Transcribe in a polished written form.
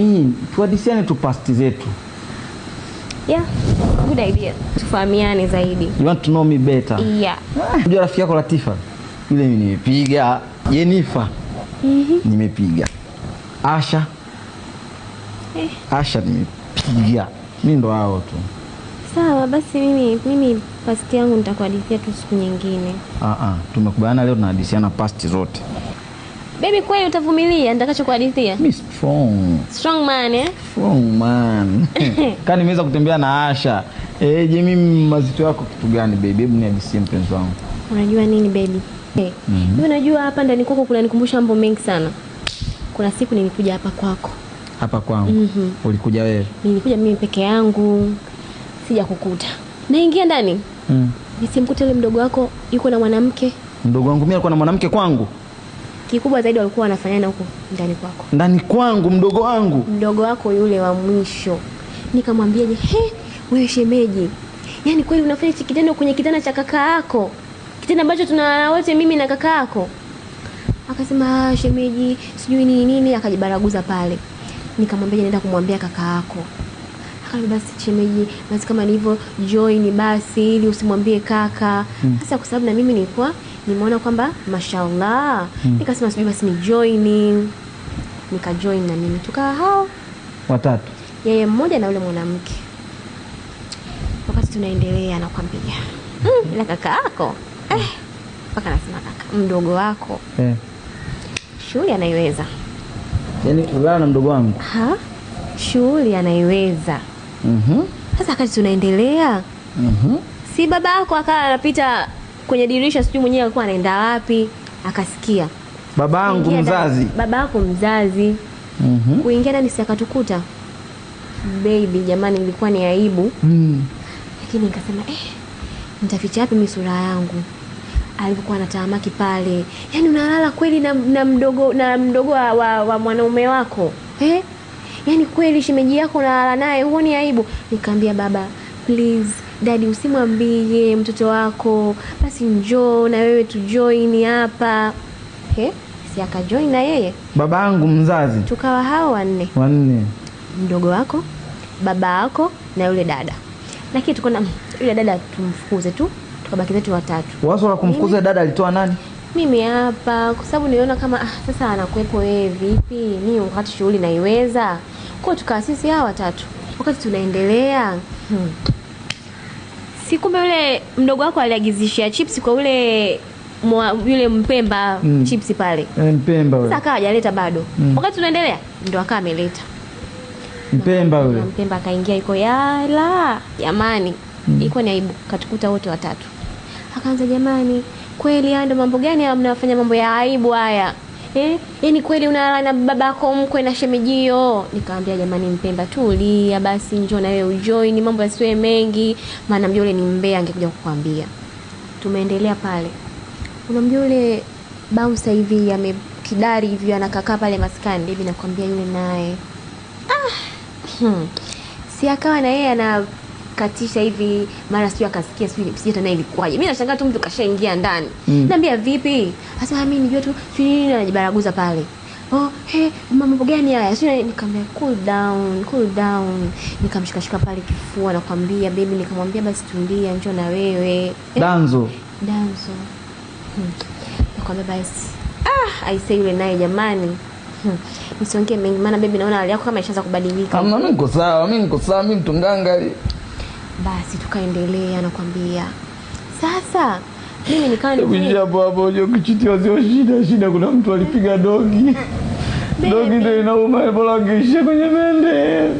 Mimi tuhadisiane tu past zetu. Yeah, good idea. Tufahamiane zaidi. You want to know me better. Yeah. Unajua rafiki yako Latifa? Yule mimi nimepiga. Jenifa. Nimepiga. Asha. Asha nimepiga. Mimi ndo hao tu. Sawa basi mimi past yangu nitakuhadithia tu siku nyingine. Tumekubaliana leo tunahadithiana past zote. Baby kweli utavumilia nitakachokuhadithia? Mimi strong. Strong man eh? Strong man. Kani nimeweza kutembea na Asha. Je mimi mazito yako kitu gani baby? Hebu nihadisie mpenzi wangu. Unajua nini baby? Mimi unajua hapa ndani kwako kunanikumbusha mambo mengi sana. Kuna siku nilikuja hapa kwako. Hapa kwangu? Ulikuja wewe? Nilikuja mimi peke yangu. Sija kukuta. Naingia ndani. Nisimkute yule mdogo wako yuko na mwanamke. Mdogo wangu mimi alikuwa na mwanamke kwangu? Kikubwa zaidi walikuwa wanafanyana huko ndani kwako. Ndani kwangu mdogo wangu? Mdogo wako yule wa mwisho. Nikamwambia je, "He, wewe shemeji. Yaani kweli unafanya hichi kitendo kwenye kitanda cha kaka yako? Kitendo ambacho tunalala wote mimi na kaka yako." Akasema, "Shemeji, sijui nini nini," akajibaraguza pale. Nikamwambia nenda kumwambia kaka yako. Akaniambia basi shemeji, basi kama ni hivyo join basi ili usimwambie kaka. Sasa kwa sababu na mimi nilikuwa nimeona kwamba mashallah, nikasema sijui basi ni join. Nika join na mimi tukawa hao watatu. Yeye mmoja na yule mwanamke. Wakati tunaendelea nakwambia, ila kaka yako mpaka nasema kaka mdogo wako. Shughuli anaiweza. Yaani kulala na mdogo wangu? Ha? Shughuli anaiweza. Sasa wakati tunaendelea, si baba yako akawa anapita kwenye dirisha, sijui mwenyewe alikuwa anaenda wapi, akasikia. Babangu mzazi. Babako mzazi. Kuingia ndani si akatukuta. Baby jamani ilikuwa ni aibu. Lakini nikasema nitaficha wapi mimi sura yangu? Alikuwa anatahamaki pale. Yaani unalala kweli na mdogo na mdogo wa mwanaume wako? Yaani kweli shemeji yako unalala naye, huoni aibu? Nikamwambia baba, please daddy usimwambie mtoto wako. Basi njoo na wewe tu join hapa. Si akajoin na yeye. Babangu mzazi. Tukawa hao wanne. Wanne. Mdogo wako, baba yako na yule dada. Lakini tukaona yule dada tumfukuze tu, tukabaki zetu watatu. Wazo la kumfukuza dada alitoa nani? Mimi hapa kwa sababu niliona kama sasa anakuepo wewe vipi? Mimi wakati shughuli naiweza. Kwa tukaa sisi hawa watatu. Wakati tunaendelea, si kumbe yule mdogo wako aliagizishia chips kwa yule yule Mpemba chips pale. Mpemba yule. Sasa akawa hajaleta bado. Wakati tunaendelea ndo akawa ameleta. Mpemba yule. Mpemba akaingia yuko yala, jamani. Ilikuwa ni aibu katukuta wote watatu. Akaanza jamani, kweli haya ndo mambo gani haya mnafanya mambo ya aibu haya? Yaani kweli unalala na babako mkwe na shemejio? Nikamwambia jamani Mpemba tulia basi njoo na wewe ujoin, mambo yasiwe mengi, maana mjua yule ni mbea angekuja kukuambia. Tumeendelea pale. Unamjua yule bouncer hivi amekidari hivi anakakaa pale maskani, bibi nakwambia yule naye. Si akawa na yeye anakatisha hivi mara sio akasikia sio tena ilikuwaje. Mimi nashangaa tu mtu kashaingia ndani. Naambia vipi? Asema mimi nijua tu sio nini anajibaraguza pale. Oh, he, mambo gani haya? Sio nikamwambia cool down, cool down. Nikamshikashika pale kifua na kumwambia baby, nikamwambia basi tulia njoo na wewe. Danzo. Danzo. Nikamwambia basi. I say yule naye jamani. Nisiongee mengi maana baby naona hali yako kama ishaanza kubadilika. Hamna, mimi niko sawa, mimi niko sawa, mimi mtu nganga. Basi tukaendelea nakwambia. Sasa mimi nikawa ni hapo hapo unajua kuchitiwa sio shida, shida kuna mtu alipiga dogi. Dogi ndio inauma, bora angeishia kwenye mende.